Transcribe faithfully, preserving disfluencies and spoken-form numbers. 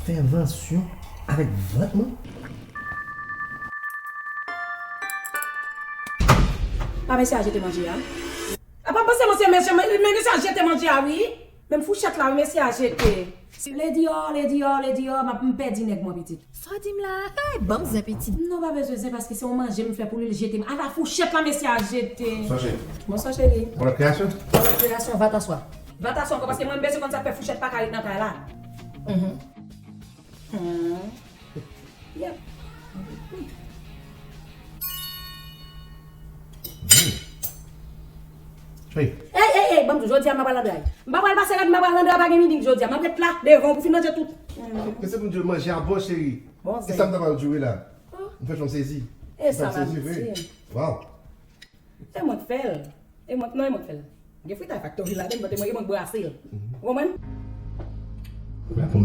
Entèvansyon avèk vant mwen. Pa mesye a jete manje a. Apa m panse mwen se mesye, men mesye a jete manje a wi. Menm fouchèt la wi mesye a jete. Lady O, Lady O, Lady O, m ap m pèdi nèg mwen pitit. Sa w di m la? Hey, ban m zen pitit. Non, pa bezwen zen paske se yon manje m fè pou li, l jete. Ala fouchèt la mesye a jete. Bonswa cheri. Bonswa cheri. Bon lòt kreyasyon? Bon lòt kreyasyon, va t'asseoir. Va t'asseoir ankò paske mwen m bezwen konn sa k fè fouchèt pa ka ret nan kay la. Mhm. Hmm. Yep. Hey. Ey, ey, ey, ban m di w, jodi a m pa pral nan dra. M pa pral pase rad, m pa pral nan dra, pa gen meeting jodi a. M ap ret la, devan w pou fin manje tout. Men se pou m di w manje a bon, cheri. Bon, e sa m ta pral di w la. M fè yon sezi. E sa m ap di. Waw. E mwen k fè l. E mwen, non, e mwen k fè l. Gen fritay Factory ladan l, men e mwen, e mwen k brase l. Ou konprann? Bon,